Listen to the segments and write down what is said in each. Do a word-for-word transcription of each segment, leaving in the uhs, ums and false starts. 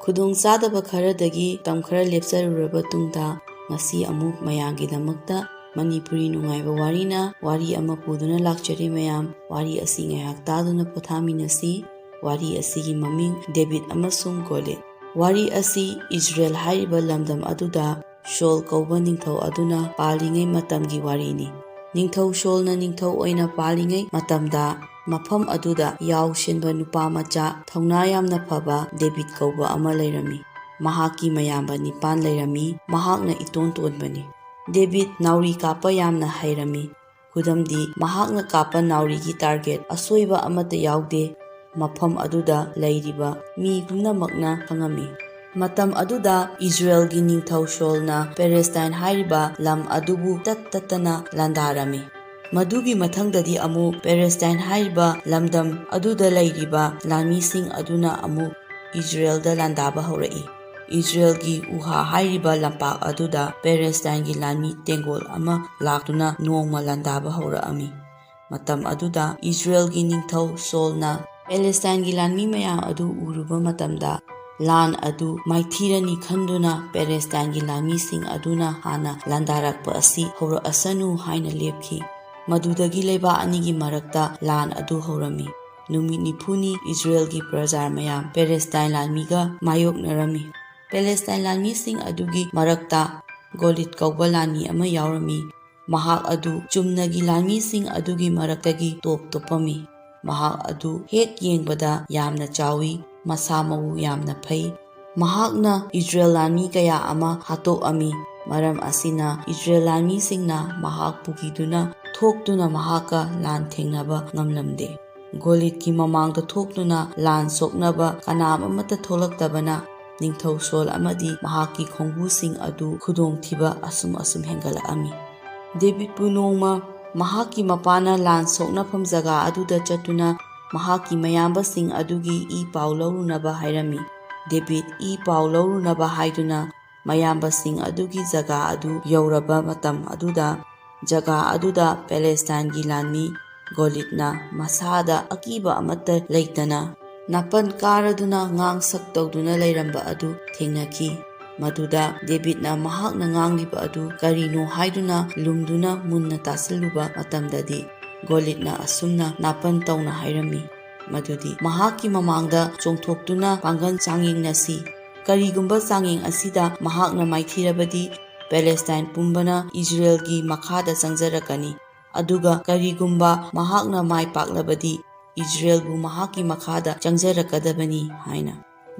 ꯈꯨꯗꯣꯡꯆꯥꯗꯕ ꯈꯔꯗꯒꯤ ꯃꯇꯝ ꯈꯔ ꯂꯦꯞꯆꯔꯨꯔꯕ ꯇꯨꯡꯗ, ꯉꯁꯤ ꯑꯃꯨꯛ ꯃꯌꯥꯝꯒꯤꯗꯃꯛꯇ ꯃꯅꯤꯄꯨꯔꯤ ꯅꯨꯡꯉꯥꯏꯕ ꯋꯥꯔꯤꯅ ꯋꯥꯔꯤ ꯑꯃ ꯄꯨꯗꯨꯅ ꯂꯥꯛꯆꯔꯤ ꯃꯌꯥꯝ꯫ ꯋꯥꯔꯤ ꯑꯁꯤ ꯉꯥꯏꯍꯥꯛ ꯇꯥꯗꯨꯅ ꯄꯣꯊꯥꯃꯤꯟꯅꯁꯤ꯫ ꯋꯥꯔꯤ ꯑꯁꯤꯒꯤ ꯃꯃꯤꯡ ꯗꯦꯕꯤꯠ ꯑꯃꯁꯨꯡ ꯒꯣꯂꯤꯠ꯫ ꯋꯥꯔꯤ ꯑꯁꯤ ꯏꯖꯔꯦꯜ ꯍꯥꯏꯔꯤꯕ ꯂꯝꯗꯝ ꯑꯗꯨꯗ ꯁꯣꯜ ꯀꯧꯕ ꯅꯤꯡꯊꯧ ꯑꯗꯨꯅ ꯄꯥꯜꯂꯤꯉꯩ ꯃꯇꯝꯒꯤ ꯋꯥꯔꯤꯅꯤ꯫ ꯅꯤꯡꯊꯧ ꯁꯣꯜꯅ ꯅꯤꯡꯊꯧ ꯑꯣꯏꯅ ꯄꯥꯜꯂꯤꯉꯩ ꯃꯇꯝꯗ, ꯃꯐꯝ ꯑꯗꯨꯗ ꯌꯥꯎꯁꯦꯟꯕ ꯅꯨꯄꯥ ꯃꯆꯥ ꯊꯧꯅꯥ ꯌꯥꯝꯅ ꯐꯕ ꯗꯦꯕꯤꯠ ꯀꯧꯕ ꯑꯃ ꯂꯩꯔꯝꯃꯤ꯫ ꯃꯍꯥꯛꯀꯤ ꯃꯌꯥꯝꯕ ꯅꯤꯄꯥꯟ ꯂꯩꯔꯝꯃꯤ꯫ ꯃꯍꯥꯛꯅ ꯏꯇꯣꯟ ꯇꯣꯟꯕꯅꯤ꯫ ꯗꯦꯕꯤꯠ ꯅꯥꯎꯔꯤ ꯀꯥꯞꯄ ꯌꯥꯝꯅ ꯍꯩꯔꯝꯃꯤ꯫ ꯈꯨꯗꯝꯗꯤ, ꯃꯍꯥꯛꯅ ꯀꯥꯞꯄ ꯅꯥꯎꯔꯤꯒꯤ ꯇꯥꯔꯒꯦꯠ ꯑꯁꯣꯏꯕ ꯑꯃꯠꯇ ꯌꯥꯎꯗꯦ꯫ ꯃꯐꯝ ꯑꯗꯨꯗ ꯂꯩꯔꯤꯕ ꯃꯤ ꯄꯨꯝꯅꯃꯛꯅ ꯈꯪꯉꯝꯃꯤ꯫ ꯃꯇꯝ ꯑꯗꯨꯗ ꯏꯖꯔꯦꯜꯒꯤ ꯅꯤꯡꯊꯧ ꯁꯣꯜꯅ ꯄꯦꯂꯦꯁꯇꯥꯏꯟ ꯍꯥꯏꯔꯤꯕ ꯂꯝ ꯑꯗꯨꯕꯨ ꯇꯠ ꯇꯠꯇꯅ ꯂꯥꯟꯗꯥꯔꯝꯃꯤ꯫ ꯃꯗꯨꯒꯤ ꯃꯊꯪꯗꯗꯤ ꯑꯃꯨꯛ ꯄꯦꯂꯦꯁꯇꯥꯏꯟ ꯍꯥꯏꯔꯤꯕ ꯂꯝꯗꯝ ꯑꯗꯨꯗ ꯂꯩꯔꯤꯕ ꯂꯥꯟꯃꯤꯁꯤꯡ ꯑꯗꯨꯅ ꯑꯃꯨꯛ ꯏꯖꯔꯦꯜꯗ ꯂꯥꯟꯗꯥꯕ ꯍꯧꯔꯛꯏ꯫ ꯏꯖꯔꯦꯜꯒꯤ ꯎꯍꯥ ꯍꯥꯏꯔꯤꯕ ꯂꯝꯄꯥꯛ ꯑꯗꯨꯗ ꯄꯦꯂꯦꯁꯇꯥꯏꯟꯒꯤ ꯂꯥꯟꯃꯤ ꯇꯦꯡꯒꯣꯜ ꯑꯃ ꯂꯥꯛꯇꯨꯅ ꯅꯣꯡꯃ ꯂꯥꯟꯗꯥꯕ ꯍꯧꯔꯛꯑꯝꯃꯤ꯫ ꯃꯇꯝ ꯑꯗꯨꯗ ꯏꯖꯔꯦꯜꯒꯤ ꯅꯤꯡꯊꯧ ꯁꯣꯜꯅ ꯄꯦꯂꯦꯁꯇꯥꯏꯟꯒꯤ ꯂꯥꯟꯃꯤ ꯃꯌꯥꯝ ꯑꯗꯨ ꯎꯔꯨꯕ ꯃꯇꯝꯗ, ꯂꯥꯟ ꯑꯗꯨ ꯃꯥꯏꯊꯤꯔꯅꯤ ꯈꯟꯗꯨꯅ ꯄꯦꯂꯦꯁꯇꯥꯏꯟꯒꯤ ꯂꯥꯟꯃꯤꯁꯤꯡ ꯑꯗꯨꯅ ꯍꯥꯟꯅ ꯂꯥꯟꯗꯥꯔꯛꯄ ꯑꯁꯤ ꯍꯧꯔꯛꯑꯁꯅꯨ ꯍꯥꯏꯅ ꯂꯦꯞꯈꯤ꯫ ꯃꯗꯨꯗꯒꯤ ꯂꯩꯕꯥꯛ ꯑꯅꯤꯒꯤ ꯃꯔꯛꯇ ꯂꯥꯟ ꯑꯗꯨ ꯍꯧꯔꯝꯃꯤ꯫ ꯅꯨꯃꯤꯠ ꯅꯤꯐꯨꯅꯤ ꯏꯖꯔꯦꯜꯒꯤ ꯄ꯭ꯔꯖꯥ ꯃꯌꯥꯝ ꯄꯦꯂꯦꯁꯇꯥꯏꯟ ꯂꯥꯟꯃꯤꯒ ꯃꯥꯌꯣꯛꯅꯔꯝꯃꯤ꯫ ꯄꯦꯂꯦꯁꯇꯥꯏꯟ ꯂꯥꯟꯃꯤꯁꯤꯡ ꯑꯗꯨꯒꯤ ꯃꯔꯛꯇ ꯒꯣꯂꯤꯠ ꯀꯧꯕ ꯂꯥꯟꯃꯤ ꯑꯃ ꯌꯥꯎꯔꯝꯃꯤ꯫ ꯃꯍꯥꯛ ꯑꯗꯨ ꯆꯨꯝꯅꯒꯤ ꯂꯥꯟꯃꯤꯁꯤꯡ ꯑꯗꯨꯒꯤ ꯃꯔꯛꯇꯒꯤ ꯇꯣꯞ ꯇꯣꯞꯄꯝꯃꯤ꯫ ꯃꯍꯥꯛ ꯑꯗꯨ ꯍꯦꯛ ꯌꯦꯡꯕꯗ ꯌꯥꯝꯅ ꯆꯥꯎꯏ, ꯃꯁꯥ ꯃꯎ ꯌꯥꯝꯅ ꯐꯩ꯫ ꯃꯍꯥꯛꯅ ꯏꯖꯔꯦꯜ ꯂꯥꯟꯃꯤ ꯀꯌꯥ ꯑꯃ ꯍꯥꯠꯇꯣꯛꯑꯝꯃꯤ꯫ ꯃꯔꯝ ꯑꯁꯤꯅ ꯏꯖꯔꯦꯜ ꯂꯥꯟꯃꯤꯁꯤꯡꯅ ꯃꯍꯥꯛꯄꯨ ꯀꯤꯗꯨꯅ ꯊꯣꯛꯇꯨꯅ ꯃꯍꯥꯛꯀ ꯂꯥꯟ ꯊꯦꯡꯅꯕ ꯉꯝꯂꯝꯗꯦ꯫ ꯒꯣꯂꯤꯠꯀꯤ ꯃꯃꯥꯡꯗ ꯊꯣꯛꯇꯨꯅ ꯂꯥꯟ ꯁꯣꯛꯅꯕ ꯀꯅꯥ ꯑꯃꯠꯇ ꯊꯣꯛꯂꯛꯇꯕꯅ, ꯅꯤꯡꯊꯧ ꯁꯣꯜ ꯑꯃꯗꯤ ꯃꯍꯥꯛꯀꯤ ꯈꯣꯡꯕꯨꯁꯤꯡ ꯑꯗꯨ ꯈꯨꯗꯣꯡꯊꯤꯕ ꯑꯁꯨꯝ ꯑꯁꯨꯝ ꯍꯦꯟꯒꯠꯂꯛꯑꯝꯃꯤ꯫ ꯗꯦꯕꯤꯠꯄꯨ ꯅꯣꯡꯃ ꯃꯍꯥꯛꯀꯤ ꯃꯄꯥꯅ ꯂꯥꯟ ꯁꯣꯛꯅꯐꯝ ꯖꯒꯥ ꯑꯗꯨꯗ ꯆꯠꯇꯨꯅ ꯃꯍꯥꯛꯀꯤ ꯃꯌꯥꯝꯕꯁꯤꯡ ꯑꯗꯨꯒꯤ ꯏ ꯄꯥꯎ ꯂꯧꯔꯨꯅꯕ ꯍꯥꯏꯔꯝꯃꯤ꯫ ꯗꯦꯕꯤꯠ ꯏ ꯄꯥꯎ ꯂꯧꯔꯨꯅꯕ ꯍꯥꯏꯗꯨꯅ ꯃꯌꯥꯝꯕꯁꯤꯡ ꯑꯗꯨꯒꯤ ꯖꯒꯥ ꯑꯗꯨ ꯌꯧꯔꯕ ꯃꯇꯝ ꯑꯗꯨꯗ, ꯖꯒꯥ ꯑꯗꯨꯗ ꯄꯦꯂꯦꯁꯇꯥꯏꯟꯒꯤ ꯂꯥꯟꯃꯤ ꯒꯣꯂꯤꯠꯅ ꯃꯁꯥꯗ ꯑꯀꯤꯕ ꯑꯃꯠꯇ ꯂꯩꯇꯅ ꯅꯥꯄꯟ ꯀꯥꯔꯗꯨꯅ ꯉꯥꯡ ꯁꯛ ꯇꯧꯗꯨꯅ ꯂꯩꯔꯝꯕ ꯑꯗꯨ ꯊꯦꯡꯅꯈꯤ꯫ ꯃꯗꯨꯗ ꯗꯦꯕꯤꯠꯅ ꯃꯍꯥꯛꯅ ꯉꯥꯡꯂꯤꯕ ꯑꯗꯨ ꯀꯔꯤꯅꯣ ꯍꯥꯏꯗꯨꯅ ꯂꯨꯝꯗꯨꯅ ꯃꯨꯟꯅ ꯇꯥꯁꯤꯜꯂꯨꯕ ꯃꯇꯝꯗꯗꯤ, ꯒꯣꯂꯤꯠꯅ ꯑꯁꯨꯝꯅ ꯅꯥꯄꯟ ꯇꯧꯅ ꯍꯥꯏꯔꯝꯃꯤ, ꯃꯗꯨꯗꯤ, "ꯃꯍꯥꯛꯀꯤ ꯃꯃꯥꯡꯗ ꯆꯣꯡꯊꯣꯛꯇꯨꯅ ꯄꯥꯡꯒꯜ ꯆꯥꯡꯌꯦꯡꯅꯁꯤ꯫ ꯀꯔꯤꯒꯨꯝꯕ ꯆꯥꯡꯌꯦꯡ ꯑꯁꯤꯗ ꯃꯍꯥꯛꯅ ꯃꯥꯏꯊꯤꯔꯕꯗꯤ, ꯄꯦꯂꯦꯁꯇꯥꯏꯟ ꯄꯨꯝꯕꯅ ꯏꯖꯔꯦꯜꯒꯤ ꯃꯈꯥꯗ ꯆꯪꯖꯔꯛꯀꯅꯤ꯫ ꯑꯗꯨꯒ ꯀꯔꯤꯒꯨꯝꯕ ꯃꯍꯥꯛꯅ ꯃꯥꯏ ꯄꯥꯛꯂꯕꯗꯤ, ꯏꯖꯔꯦꯜꯕꯨ ꯃꯍꯥꯛꯀꯤ ꯃꯈꯥꯗ ꯆꯪꯖꯔꯛꯀꯗꯕꯅꯤ" ꯍꯥꯏꯅ꯫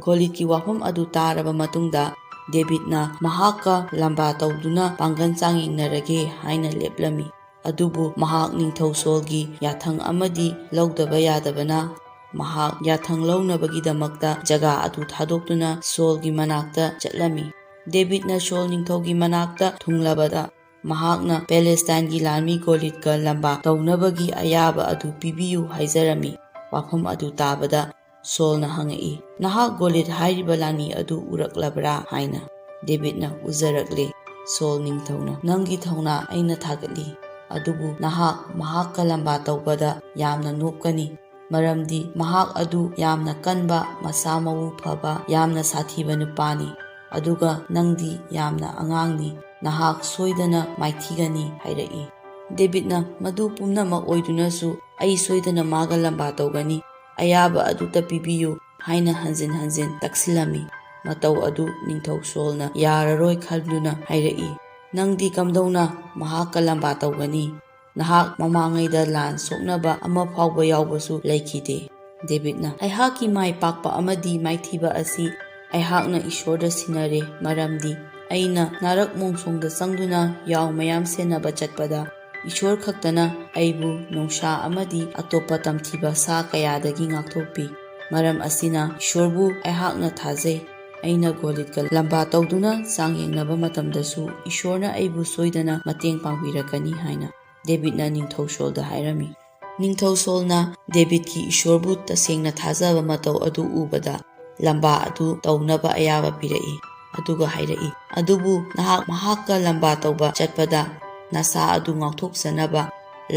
ꯒꯣꯂꯤꯠꯀꯤ ꯋꯥꯐꯝ ꯑꯗꯨ ꯇꯥꯔꯕ ꯃꯇꯨꯡꯗ, ꯗꯦꯕꯤꯠꯅ ꯃꯍꯥꯛꯀ ꯂꯝꯕꯥ ꯇꯧꯗꯨꯅ ꯄꯥꯡꯒꯜ ꯆꯥꯡꯌꯦꯡꯅꯔꯒꯦ ꯍꯥꯏꯅ ꯂꯦꯞꯂꯝꯃꯤ꯫ ꯑꯗꯨꯕꯨ ꯃꯍꯥꯛ ꯅꯤꯡꯊꯧ ꯁꯣꯜꯒꯤ ꯌꯥꯊꯪ ꯑꯃꯗꯤ ꯂꯧꯗꯕ ꯌꯥꯗꯕꯅ, ꯃꯍꯥꯛ ꯌꯥꯊꯪ ꯂꯧꯅꯕꯒꯤꯗꯃꯛꯇ ꯖꯒꯥ ꯑꯗꯨ ꯊꯥꯗꯣꯛꯇꯨꯅ ꯁꯣꯜꯒꯤ ꯃꯅꯥꯛꯇ ꯆꯠꯂꯝꯃꯤ꯫ ꯗꯦꯕꯤꯠꯅ ꯁꯣꯜ ꯅꯤꯡꯊꯧꯒꯤ ꯃꯅꯥꯛꯇ ꯊꯨꯡꯂꯕꯗ, ꯃꯍꯥꯛꯅ ꯄꯦꯂꯦꯁꯇꯥꯏꯟꯒꯤ ꯂꯥꯟꯃꯤ ꯒꯣꯂꯤꯠꯀ ꯂꯝꯕꯥ ꯇꯧꯅꯕꯒꯤ ꯑꯌꯥꯕ ꯑꯗꯨ ꯄꯤꯕꯤꯌꯨ ꯍꯥꯏꯖꯔꯝꯃꯤ꯫ ꯋꯥꯐꯝ ꯑꯗꯨ ꯇꯥꯕꯗ ꯁꯣꯜꯅ ꯍꯪꯉꯛꯏ, "ꯅꯍꯥꯛ ꯒꯣꯂꯤꯠ ꯍꯥꯏꯔꯤꯕ ꯂꯥꯟꯃꯤ ꯑꯗꯨ ꯎꯔꯛꯂꯕ꯭ꯔꯥ?" ꯍꯥꯏꯅ꯫ ꯗꯦꯕꯤꯠꯅ, "ꯎꯖꯔꯛꯂꯦ, ꯁꯣꯜ ꯅꯤꯡꯊꯧꯅ꯫ ꯅꯪꯒꯤ ꯊꯧꯅꯥ ꯑꯩꯅ ꯊꯥꯒꯠꯂꯤ, ꯑꯗꯨꯕꯨ ꯅꯍꯥꯛ ꯃꯍꯥꯛꯀ ꯂꯝꯕꯥ ꯇꯧꯕꯗ ꯌꯥꯝꯅ ꯅꯣꯞꯀꯅꯤ, ꯃꯔꯝꯗꯤ ꯃꯍꯥꯛ ꯑꯗꯨ ꯌꯥꯝꯅ ꯀꯟꯕ, ꯃꯁꯥ ꯃꯎ ꯐꯕ, ꯌꯥꯝꯅ ꯁꯥꯊꯤꯕ ꯅꯨꯄꯥꯅꯤ꯫ ꯑꯗꯨꯒ ꯅꯪꯗꯤ ꯌꯥꯝꯅ ꯑꯉꯥꯡꯅꯤ, ꯅꯍꯥꯛ ꯁꯣꯏꯗꯅ ꯃꯥꯏꯊꯤꯒꯅꯤ" ꯍꯥꯏꯔꯛꯏ꯫ ꯗꯦꯕꯤꯠꯅ, "ꯃꯗꯨ ꯄꯨꯝꯅꯃꯛ ꯑꯣꯏꯗꯨꯅꯁꯨ ꯑꯩ ꯁꯣꯏꯗꯅ ꯃꯥꯒ ꯂꯝꯕꯥ ꯇꯧꯒꯅꯤ, ꯑꯌꯥꯕ ꯑꯗꯨꯇ ꯄꯤꯕꯤꯌꯨ" ꯍꯥꯏꯅ ꯍꯟꯖꯤꯟ ꯍꯟꯖꯤꯟ ꯇꯛꯁꯤꯜꯂꯝꯃꯤ꯫ ꯃꯇꯧ ꯑꯗꯨ ꯅꯤꯡꯊꯧ ꯁꯣꯜꯅ ꯌꯥꯔꯔꯣꯏ ꯈꯟꯗꯨꯅ ꯍꯥꯏꯔꯛꯏ, "ꯅꯪꯗꯤ ꯀꯝꯗꯧꯅ ꯃꯍꯥꯛꯀ ꯂꯝꯕꯥ ꯇꯧꯒꯅꯤ? ꯅꯍꯥꯛ ꯃꯃꯥꯡꯉꯩꯗ ꯂꯥꯟ ꯁꯣꯛꯅꯕ ꯑꯃ ꯐꯥꯎꯕ ꯌꯥꯎꯕꯁꯨ ꯂꯩꯈꯤꯗꯦ"꯫ ꯗꯦꯕꯤꯠꯅ, "ꯑꯩꯍꯥꯛꯀꯤ ꯃꯥꯏ ꯄꯥꯛꯄ ꯑꯃꯗꯤ ꯃꯥꯏꯊꯤꯕ ꯑꯁꯤ ꯑꯩꯍꯥꯛꯅ ꯏꯁꯣꯔꯗ ꯁꯤꯟꯅꯔꯦ, ꯃꯔꯝꯗꯤ ꯑꯩꯅ ꯅꯥꯔꯛ ꯃꯣꯡꯁꯣꯡꯗ ꯆꯪꯗꯨꯅ ꯌꯥꯎ ꯃꯌꯥꯝ ꯁꯦꯟꯅꯕ ꯆꯠꯄꯗ ꯏꯁꯣꯔ ꯈꯛꯇꯅ ꯑꯩꯕꯨ ꯅꯣꯡꯁꯥ ꯑꯃꯗꯤ ꯑꯇꯣꯞꯄ ꯇꯝꯊꯤꯕ ꯁꯥ ꯀꯌꯥꯗꯒꯤ ꯉꯥꯛꯊꯣꯛꯄꯤ꯫ ꯃꯔꯝ ꯑꯁꯤꯅ ꯏꯁꯣꯔꯕꯨ ꯑꯩꯍꯥꯛꯅ ꯊꯥꯖꯩ꯫ ꯑꯩꯅ ꯒꯣꯂꯤꯠꯀ ꯂꯝꯕꯥ ꯇꯧꯗꯨꯅ ꯆꯥꯡꯌꯦꯡꯅꯕ ꯃꯇꯝꯗꯁꯨ ꯏꯁꯣꯔꯅ ꯑꯩꯕꯨ ꯁꯣꯏꯗꯅ ꯃꯇꯦꯡ ꯄꯥꯡꯕꯤꯔꯛꯀꯅꯤ" ꯍꯥꯏꯅ ꯗꯦꯕꯤꯠꯅ ꯅꯤꯡꯊꯧ ꯁꯣꯜꯗ ꯍꯥꯏꯔꯝꯃꯤ꯫ ꯅꯤꯡꯊꯧ ꯁꯣꯜꯅ ꯗꯦꯕꯤꯠꯀꯤ ꯏꯁꯣꯔꯕꯨ ꯇꯁꯦꯡꯅ ꯊꯥꯖꯕ ꯃꯇꯧ ꯑꯗꯨ ꯎꯕꯗ, ꯂꯝꯕꯥ ꯑꯗꯨ ꯇꯧꯅꯕ ꯑꯌꯥꯕ ꯄꯤꯔꯛꯏ, ꯑꯗꯨꯒ ꯍꯥꯏꯔꯛꯏ, "ꯑꯗꯨꯕꯨ ꯅꯍꯥꯛ ꯃꯍꯥꯛꯀ ꯂꯝꯕꯥ ꯇꯧꯕ ꯆꯠꯄꯗ ꯅꯁꯥ ꯑꯗꯨ ꯉꯥꯛꯊꯣꯛꯆꯅꯕ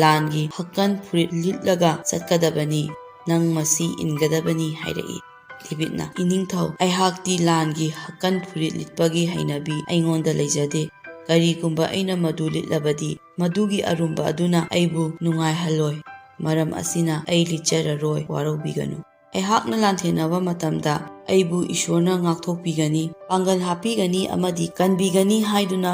ꯂꯥꯟꯒꯤ ꯍꯛꯀꯟ ꯐꯨꯔꯤꯠ ꯂꯤꯠꯂꯒ ꯆꯠꯀꯗꯕꯅꯤ꯫ ꯅꯪ ꯃꯁꯤ ꯏꯟꯒꯗꯕꯅꯤ" ꯍꯥꯏꯔꯛꯏ꯫ ꯗꯦꯕꯤꯠꯅ, "ꯏꯅꯤꯡꯊꯧ, ꯑꯩꯍꯥꯛꯇꯤ ꯂꯥꯟꯒꯤ ꯍꯛꯀꯟ ꯐꯨꯔꯤꯠ ꯂꯤꯠꯄꯒꯤ ꯍꯩꯅꯕꯤ ꯑꯩꯉꯣꯟꯗ ꯂꯩꯖꯗꯦ꯫ ꯀꯔꯤꯒꯨꯝꯕ ꯑꯩꯅ ꯃꯗꯨ ꯂꯤꯠꯂꯕꯗꯤ, ꯃꯗꯨꯒꯤ ꯑꯔꯨꯝꯕ ꯑꯗꯨꯅ ꯑꯩꯕꯨ ꯅꯨꯡꯉꯥꯏꯍꯜꯂꯣꯏ꯫ ꯃꯔꯝ ꯑꯁꯤꯅ ꯑꯩ ꯂꯤꯠꯆꯔꯔꯣꯏ, ꯋꯥꯔꯧꯕꯤꯒꯅꯨ꯫ ꯑꯩꯍꯥꯛꯅ ꯂꯥꯟꯊꯦꯡꯅꯕ ꯃꯇꯝꯗ ꯑꯩꯕꯨ ꯏꯁꯣꯔꯅ ꯉꯥꯛꯊꯣꯛꯄꯤꯒꯅꯤ, ꯄꯥꯡꯒꯜ ꯍꯥꯞꯄꯤꯒꯅꯤ ꯑꯃꯗꯤ ꯀꯟꯕꯤꯒꯅꯤ" ꯍꯥꯏꯗꯨꯅ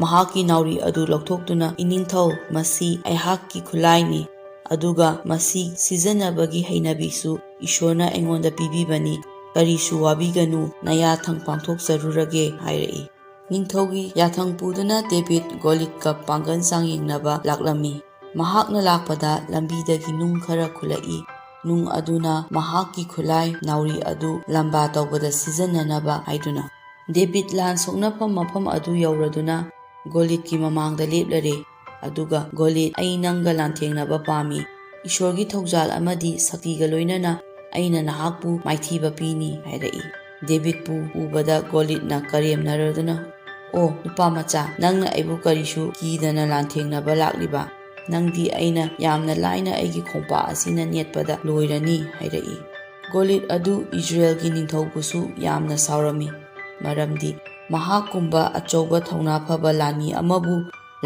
ꯃꯍꯥꯛꯀꯤ ꯅꯥꯎꯔꯤ ꯑꯗꯨ ꯂꯧꯊꯣꯛꯇꯨꯅ, "ꯏꯅꯤꯡꯊꯧ, ꯃꯁꯤ ꯑꯩꯍꯥꯛꯀꯤ ꯈꯨꯠꯂꯥꯏꯅꯤ, ꯑꯗꯨꯒ ꯃꯁꯤ ꯁꯤꯖꯤꯟꯅꯕꯒꯤ ꯍꯩꯅꯕꯤꯁꯨ ꯏꯁꯣꯔꯅ ꯑꯩꯉꯣꯟꯗ ꯄꯤꯕꯤꯕꯅꯤ꯫ ꯀꯔꯤꯁꯨ ꯋꯥꯕꯤꯒꯅꯨ, ꯅꯌꯥꯊꯪ ꯄꯥꯡꯊꯣꯛꯆꯔꯨꯔꯒꯦ" ꯍꯥꯏꯔꯛꯏ꯫ ꯅꯤꯡꯊꯧꯒꯤ ꯌꯥꯊꯪ ꯄꯨꯗꯨꯅ ꯗꯦꯕꯤꯠ ꯒꯣꯂꯤꯠꯀ ꯄꯥꯡꯒꯜ ꯆꯥꯡꯌꯦꯡꯅꯕ ꯂꯥꯛꯂꯝꯃꯤ꯫ ꯃꯍꯥꯛꯅ ꯂꯥꯛꯄꯗ ꯂꯝꯕꯤꯗꯒꯤ ꯅꯨꯡ ꯈꯔ ꯈꯨꯜꯂꯛꯏ꯫ ꯅꯨꯡ ꯑꯗꯨꯅ ꯃꯍꯥꯛꯀꯤ ꯈꯨꯠꯂꯥꯏ ꯅꯥꯎꯔꯤ ꯑꯗꯨ ꯂꯝꯕꯥ ꯇꯧꯕꯗ ꯁꯤꯖꯤꯟꯅꯅꯕ ꯍꯥꯏꯗꯨꯅ꯫ ꯗꯦꯕꯤꯠ ꯂꯥꯟ ꯁꯣꯛꯅꯐꯝ ꯃꯐꯝ ꯑꯗꯨ ꯌꯧꯔꯗꯨꯅ ꯒꯣꯂꯤꯠꯀꯤ ꯃꯃꯥꯡꯗ ꯂꯦꯞꯂꯔꯦ꯫ ꯑꯗꯨꯒ, "ꯒꯣꯂꯤꯠ, ꯑꯩ ꯅꯪꯒ ꯂꯥꯟꯊꯦꯡꯅꯕ ꯄꯥꯝꯃꯤ꯫ ꯏꯁꯣꯔꯒꯤ ꯊꯧꯖꯥꯜ ꯑꯃꯗꯤ ꯁꯛꯇꯤꯒ ꯂꯣꯏꯅꯅ ꯑꯩꯅ ꯅꯍꯥꯛꯄꯨ ꯃꯥꯏꯊꯤꯕ ꯄꯤꯅꯤ" ꯍꯥꯏꯔꯛꯏ꯫ ꯗꯦꯕꯤꯠꯄꯨ ꯎꯕꯗ ꯒꯣꯂꯤꯠꯅ ꯀꯔꯦꯝꯅꯔꯗꯨꯅ, "ꯑꯣ, ꯅꯨꯄꯥ ꯃꯆꯥ, ꯅꯪꯅ ꯑꯩꯕꯨ ꯀꯔꯤꯁꯨ ꯀꯤꯗꯅ ꯂꯥꯟꯊꯦꯡꯅꯕ ꯂꯥꯛꯂꯤꯕ? ꯅꯪꯗꯤ ꯑꯩꯅ ꯌꯥꯝꯅ ꯂꯥꯏꯅ ꯑꯩꯒꯤ ꯈꯣꯡꯄꯥꯛ ꯑꯁꯤꯅ ꯅꯦꯠꯄꯗ ꯂꯣꯏꯔꯅꯤ" ꯍꯥꯏꯔꯛꯏ꯫ ꯒꯣꯂꯤꯠ ꯑꯗꯨ ꯏꯖꯔꯦꯜꯒꯤ ꯅꯤꯡꯊꯧꯕꯨꯁꯨ ꯌꯥꯝꯅ ꯁꯥꯎꯔꯝꯃꯤ꯫ ꯃꯔꯝꯗꯤ ꯃꯍꯥꯛꯀꯨꯝꯕ ꯑꯆꯧꯕ ꯊꯧꯅꯥ ꯐꯕ ꯂꯥꯟꯃꯤ ꯑꯃꯕꯨ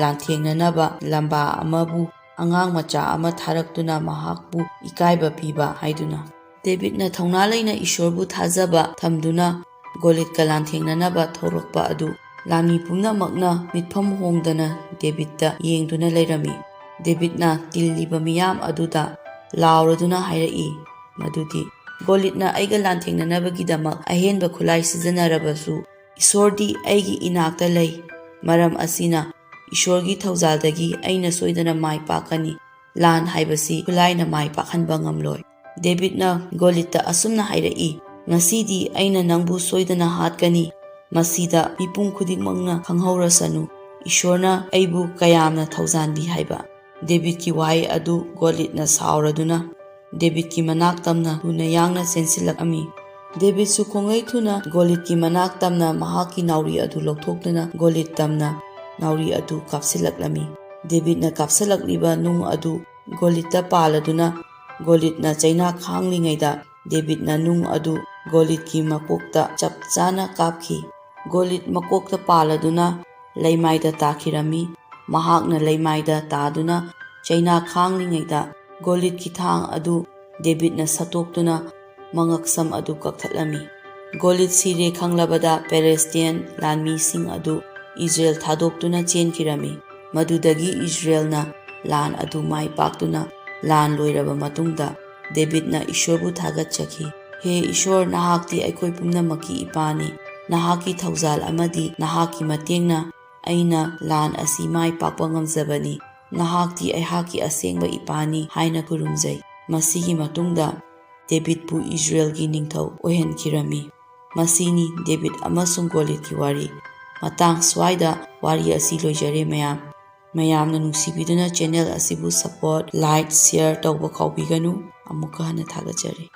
ꯂꯥꯟꯊꯦꯡꯅꯅꯕ ꯂꯝꯕꯥ ꯑꯃꯕꯨ ꯑꯉꯥꯡ ꯃꯆꯥ ꯑꯃ ꯊꯥꯔꯛꯇꯨꯅ ꯃꯍꯥꯛꯄꯨ ꯏꯀꯥꯏꯕ ꯄꯤꯕ ꯍꯥꯏꯗꯨꯅ꯫ ꯗꯦꯕꯤꯠꯅ ꯊꯧꯅꯥ ꯂꯩꯅ ꯏꯁꯣꯔꯕꯨ ꯊꯥꯖꯕ ꯊꯝꯗꯨꯅ ꯒꯣꯂꯤꯠꯀ ꯂꯥꯟꯊꯦꯡꯅꯅꯕ ꯊꯣꯔꯛꯄ ꯑꯗꯨ ꯂꯥꯟꯃꯤ ꯄꯨꯝꯅꯃꯛꯅ ꯃꯤꯠꯐꯝ ꯍꯣꯡꯗꯅ ꯗꯦꯕꯤꯠꯇ ꯌꯦꯡꯗꯨꯅ ꯂꯩꯔꯝꯃꯤ꯫ ꯗꯦꯕꯤꯠꯅ ꯇꯤꯜꯂꯤꯕ ꯃꯤꯌꯥꯝ ꯑꯗꯨꯗ ꯂꯥꯎꯔꯗꯨꯅ ꯍꯥꯏꯔꯛꯏ ꯃꯗꯨꯗꯤ, "ꯒꯣꯂꯤꯠꯅ ꯑꯩꯒ ꯂꯥꯟꯊꯦꯡꯅꯅꯕꯒꯤꯗꯃꯛ ꯑꯍꯦꯟꯕ ꯈꯨꯠꯂꯥꯏ ꯁꯤꯖꯤꯟꯅꯔꯕꯁꯨ, ꯏꯁꯣꯔꯗꯤ ꯑꯩꯒꯤ ꯏꯅꯥꯛꯇ ꯂꯩ꯫ ꯃꯔꯝ ꯑꯁꯤꯅ ꯏꯁꯣꯔꯒꯤ ꯊꯧꯖꯥꯜꯗꯒꯤ ꯑꯩꯅ ꯁꯣꯏꯗꯅ ꯃꯥꯏ ꯄꯥꯛꯀꯅꯤ꯫ ꯂꯥꯟ ꯍꯥꯏꯕꯁꯤ ꯈꯨꯠꯂꯥꯏꯅ ꯃꯥꯏ ꯄꯥꯛꯍꯟꯕ ꯉꯝꯂꯣꯏ꯫" ꯗꯦꯕꯤꯠꯅ ꯒꯣꯂꯤꯠꯇ ꯑꯁꯨꯝꯅ ꯍꯥꯏꯔꯛꯏ, "ꯉꯁꯤꯗꯤ ꯑꯩꯅ ꯅꯪꯕꯨ ꯁꯣꯏꯗꯅ ꯍꯥꯠꯀꯅꯤ꯫ ꯃꯁꯤꯗ ꯃꯤꯄꯨꯝ ꯈꯨꯗꯤꯡꯃꯛꯅ ꯈꯪꯍꯧꯔꯁꯅꯨ, ꯏꯁꯣꯔꯅ ꯑꯩꯕꯨ ꯀꯌꯥꯝꯅ ꯊꯧꯖꯥꯟꯕꯤ" ꯍꯥꯏꯕ꯫ ꯗꯦꯕꯤꯠꯀꯤ ꯋꯥꯍꯩ ꯑꯗꯨ ꯒꯣꯂꯤꯠꯅ ꯁꯥꯎꯔꯗꯨꯅ ꯗꯦꯕꯤꯠꯀꯤ ꯃꯅꯥꯛ ꯇꯝꯅ ꯊꯨꯅ ꯌꯥꯡꯅ ꯆꯦꯟꯁꯤꯜꯂꯛꯂꯝꯃꯤ꯫ ꯗꯦꯕꯤꯠꯁꯨ ꯈꯣꯡꯂꯩ ꯊꯨꯅ ꯒꯣꯂꯤꯠꯀꯤ ꯃꯅꯥꯛ ꯇꯝꯅ ꯃꯍꯥꯛꯀꯤ ꯅꯥꯎꯔꯤ ꯑꯗꯨ ꯂꯧꯊꯣꯛꯇꯨꯅ ꯒꯣꯂꯤꯠ ꯇꯝꯅ ꯅꯥꯎꯔꯤ ꯑꯗꯨ ꯀꯥꯞꯁꯤꯜꯂꯛꯂꯝꯃꯤ꯫ ꯗꯦꯕꯤꯠꯅ ꯀꯥꯞꯁꯤꯜꯂꯛꯂꯤꯕ ꯅꯨꯡ ꯑꯗꯨ ꯒꯣꯂꯤꯠꯇ ꯄꯥꯜꯂꯗꯨꯅ ꯒꯣꯂꯤꯠꯅ ꯆꯩꯅꯥ ꯈꯥꯡꯂꯤꯉꯩꯗ ꯗꯦꯕꯤꯠꯅ ꯅꯨꯡ ꯑꯗꯨ ꯒꯣꯂꯤꯠꯀꯤ ꯃꯀꯣꯛꯇ ꯆꯞ ꯆꯥꯅ ꯀꯥꯞꯈꯤ꯫ ꯒꯣꯂꯤꯠ ꯃꯀꯣꯛꯇ ꯄꯥꯜꯂꯗꯨꯅ ꯂꯩꯃꯥꯏꯗ ꯇꯥꯈꯤꯔꯝꯃꯤ꯫ ꯃꯍꯥꯛꯅ ꯂꯩꯃꯥꯏꯗ ꯇꯥꯗꯨꯅ ꯆꯩꯅꯥ ꯈꯥꯡꯂꯤꯉꯩꯗ ꯒꯣꯂꯤꯠꯀꯤ ꯊꯥꯡ ꯑꯗꯨ ꯗꯦꯕꯤꯠꯅ ꯁꯠꯇꯣꯛꯇꯨꯅ ꯃꯉꯛꯁꯝ ꯑꯗꯨ ꯀꯛꯊꯠꯂꯝꯃꯤ꯫ ꯒꯣꯂꯤꯠ ꯁꯤꯔꯦ ꯈꯪꯂꯕꯗ ꯄꯦꯂꯦꯁꯇꯤꯌꯟ ꯂꯥꯟꯃꯤꯁꯤꯡ ꯑꯗꯨ ꯏꯖꯔꯦꯜ ꯊꯥꯗꯣꯛꯇꯨꯅ ꯆꯦꯟꯈꯤꯔꯝꯃꯤ꯫ ꯃꯗꯨꯗꯒꯤ ꯏꯖꯔꯦꯜꯅ ꯂꯥꯟ ꯑꯗꯨ ꯃꯥꯏ ꯄꯥꯛꯇꯨꯅ ꯂꯥꯟ ꯂꯣꯏꯔꯕ ꯃꯇꯨꯡꯗ ꯗꯦꯕꯤꯠꯅ ꯏꯁꯣꯔꯕꯨ ꯊꯥꯒꯠꯆꯈꯤ, "ꯍꯦ ꯏꯁꯣꯔ, ꯅꯍꯥꯛꯇꯤ ꯑꯩꯈꯣꯏ ꯄꯨꯝꯅꯃꯛꯀꯤ ꯏꯄꯥꯅꯤ꯫ ꯅꯍꯥꯛꯀꯤ ꯊꯧꯖꯥꯜ ꯑꯃꯗꯤ ꯅꯍꯥꯛꯀꯤ ꯃꯇꯦꯡꯅ ꯑꯩꯅ ꯂꯥꯟ ꯑꯁꯤ ꯃꯥꯏ ꯄꯥꯛꯄ ꯉꯝꯖꯕꯅꯤ꯫ ꯅꯍꯥꯛꯇꯤ ꯑꯩꯍꯥꯛꯀꯤ ꯑꯁꯦꯡꯕ ꯏꯄꯥꯅꯤ" ꯍꯥꯏꯅ ꯈꯨꯔꯨꯝꯖꯩ꯫ ꯃꯁꯤꯒꯤ ꯃꯇꯨꯡꯗ ꯗꯦꯕꯤꯠꯄꯨ ꯏꯖꯔꯦꯜꯒꯤ ꯅꯤꯡꯊꯧ ꯑꯣꯏꯍꯟꯈꯤꯔꯝꯃꯤ꯫ ꯃꯁꯤꯅꯤ ꯗꯦꯕꯤꯠ ꯑꯃꯁꯨꯡ ꯒꯣꯂꯤꯠꯀꯤ ꯋꯥꯔꯤ꯫ ꯃꯇꯥꯡ ꯁ꯭ꯋꯥꯏꯗ ꯋꯥꯔꯤ ꯑꯁꯤ ꯂꯣꯏꯖꯔꯦ ꯃꯌꯥꯝ꯫ ꯃꯌꯥꯝꯅ ꯅꯨꯡꯁꯤꯕꯤꯗꯨꯅ ꯆꯦꯅꯦꯜ ꯑꯁꯤꯕꯨ ꯁꯄꯣꯔꯠ, ꯂꯥꯏꯛ, ꯁꯤꯌꯔ ꯇꯧꯕ ꯀꯥꯎꯕꯤꯒꯅꯨ꯫ ꯑꯃꯨꯛꯀ ꯍꯟꯅ ꯊꯥꯒꯠꯆꯔꯤ꯫